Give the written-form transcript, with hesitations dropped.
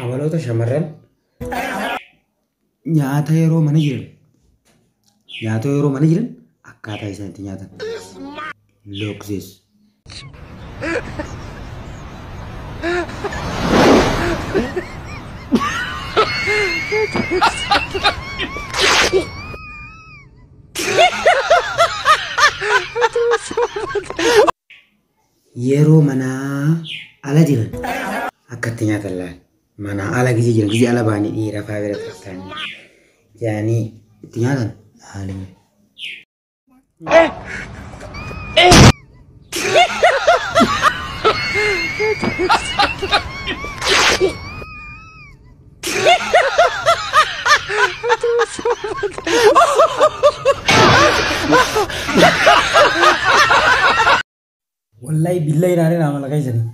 Amaloota shamarran nyaata yeroo mana jiran, nyaata yeroo mana jiran akkaataa isaan itti nyaatan. Look this. Yeroo manaa ala jiran akka itti nyaatan laal. Manaa ala gisee jiran, gisee ala ba'anii dhiira fa'aa bira taa'anii jedhanii itti nyaatan laalime. Wallahi billahi naanii naa mala keessanii.